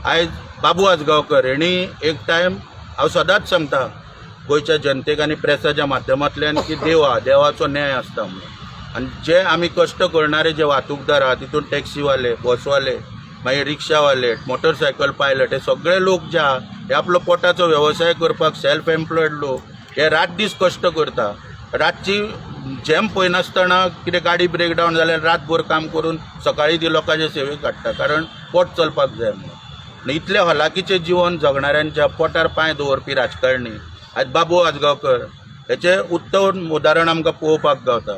आयज बाबू आजगांवकर हेणी एक टायम, हांव सदांच सांगता गोंयच्या जनतेक आनी प्रेसाच्या माध्यमांतल्यान की देवा देवाचो न्याय आसता म्हणून. आनी जे आमी कश्ट करणारे जे वाहतूकदार आहा, तितून टॅक्सीवाले, बसवाले, मागीर रिक्षावाले, मोटरसायकल पायलट, हे सगळे लोक जे आहा, हे आपलो पोटाचो वेवसाय करपाक सेल्फ एम्प्लॉयड लोक, हे रात दीस कश्ट करता. रातची झेम पळयनासतना कितें गाडी ब्रेकडावन जाल्यार रातभर काम करून सकाळी ती लोकांचे सेवेक काडटा, कारण पोट चलपाक जाय म्हणून. आनी इतल्या हलाकीचें जिवन जगणाऱ्यांच्या पोटार पांय दवरपी राजकारणी आयज बाबू आजगांवकर, हेचें उत्तम उदाहरण आमकां पळोवपाक गावता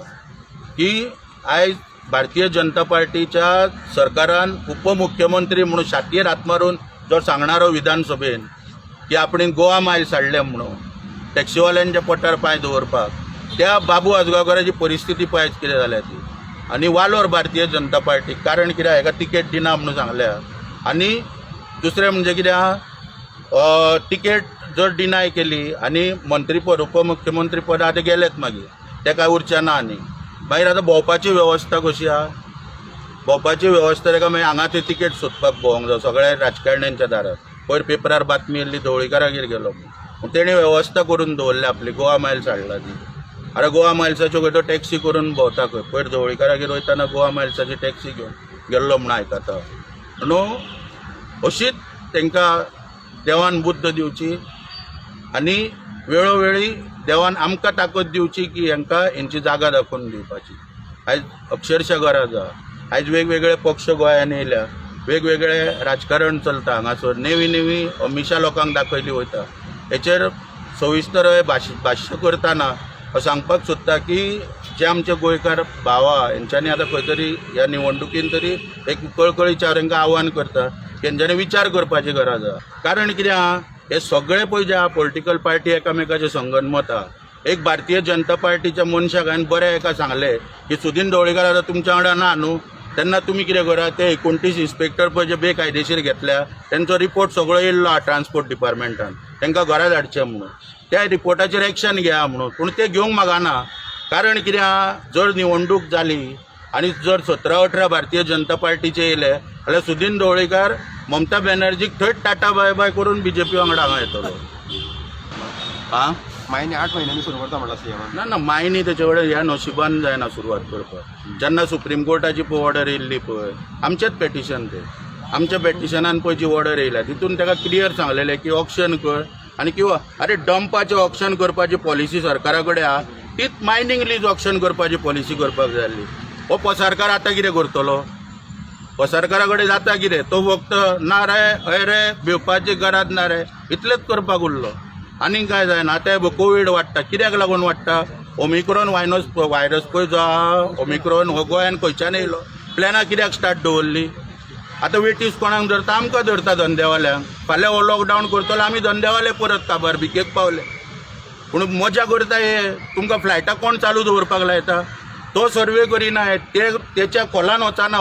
की आयज भारतीय जनता पार्टीच्या सरकारान उपमुख्यमंत्री म्हणून छातयेर हात मारून जो सांगणारो विधानसभेन की आपणे गोवा मायल्स हाडले म्हणून टॅक्सीवाल्यांच्या पोटार पांय दवरपाक, त्या बाबू आजगांवकराची परिस्थिती पळयत कितें जाल्या ती. आनी वालोर भारतीय जनता पार्टी, कारण कित्याक हेका तिकेट दिना म्हणून सांगल्या. आनी दुसरें म्हणजे कितें आहा, तिकेट जर डिनाय केली आनी मंत्रीपद, उपमुख्यमंत्रीपद आतां गेलेत, मागीर ते काय उरचें ना. आनी मागीर आतां भोंवपाची वेवस्था कशी आहा? भोंवपाची वेवस्था ताका मागीर हांगा थंय तिकेट सोदपाक भोंवंक जाय सगळ्या राजकारण्यांच्या दारात. पयर पेपरार बातमी येयल्ली, ढवळीकारागेर गेलो म्हूण. तेणी वेवस्था करून दवरल्या आपली, गोवा मायल्स हाडला ती. आरे, गोवा मायल्साच्यो खंय तो टॅक्सी करून भोंवता खंय. पयर ढवळीकारागेर वयतना गोवा मायल्साची टॅक्सी घेवन गेल्लो म्हूण आयकता. न्हू, अशीच तांकां देवान बुद्द दिवची आनी वेळोवेळी देवान आमकां ताकद दिवची की हांकां हेंची जागा दाखोवन दिवपाची आयज अक्षरशा गरज आहा. आयज वेगवेगळे पक्ष गोंयांत येयल्या, वेगवेगळे राजकारण चलता हांगासर, नेवी नेवी अमिशा लोकांक दाखयली वयता. हेचेर सविस्तर हांवें भाश्य करतना हांव सांगपाक सोदता की जे आमचे गोंयकार भाव आहा, हेंच्यांनी आतां खंय तरी ह्या निवडणुकीन तरी एक कळकळीच्या हांव तांकां आव्हान करता की हेंच्यांनी विचार करपाची गरज आहा. कारण कितें आहा, हे सगळे पळय जे आहा पॉलिटिकल पार्टी एकामेकाचे संगनमत आहा. एक भारतीय जनता पार्टीच्या मनशाक हांवें बरें एका सांगलें की सुदीन ढवळीकार आतां तुमच्या वांगडा ना न्हू, तेन्ना तुमी कितें करा, ते 29 इन्स्पेक्टर पळय जे बेकायदेशीर घेतल्या, तेंचो रिपोर्ट सगळो येयल्लो आहा ट्रान्सपोर्ट डिपार्टमेंटान, तांकां घरा धाडचें म्हणून, त्या रिपोर्टाचेर एक्शन घेया म्हणून. पूण ते घेवंक मागना. कारण कितें आहा, जर निवडणूक जाली आनी जर 17-18 भारतीय जनता पार्टीचे येयले जाल्यार सुदीन ढवळीकार ममता बॅनर्जीक थंयच टाटा बाय बाय करून बीजेपी वांगडा हांगा येतलो आं. मायनी 8 म्हयन्यांनी सुरू करता म्हणला सीएमान. ना ना, मायनी तेचे कडेन ह्या नशिबान जायना सुरवात करपाक. जेन्ना सुप्रीम कोर्टाची पळय ऑर्डर येयल्ली पळय, आमचेच पेटिशन ते, आमच्या पेटिशनान पळय जी ऑर्डर येयल्या, तितून ताका क्लियर सांगलेलें की ऑक्शन कर. आनी किंवा अरे, डंपाचें ऑक्शन करपाची पॉलिसी सरकारा कडेन आहा, तीच मायनींग लीज ऑक्शन करपाची पॉलिसी करपाक जाय आसली. हो पसारकार आतां कितें करतलो? पसारकारा कडेन जाता कितें? तो फक्त ना रे, हय रे, भिवपाची गरज ना रे, इतलेंच करपाक उरलो, आनीक काय जायना. आतां कोवीड वाडटा, कित्याक लागून वाडटा? ओमिक्रॉन व्हायरस पळय जो आहा, ओमिक्रॉन हो गोंयान खंयच्यान येयलो? प्लॅनां कित्याक स्टार्ट दवरली? आतां वेटीस कोणाक धरता? आमकां धरता, धंदेवाल्यांक. फाल्यां हो लॉकडावन करतलो, आमी धंदेवाले परत काबार भिकेक पावले. पूण मजा करता हे. तुमकां फ्लायटां कोण चालू दवरपाक लायता? तो सर्वे करिना, ते तेच्या खोलान वचना.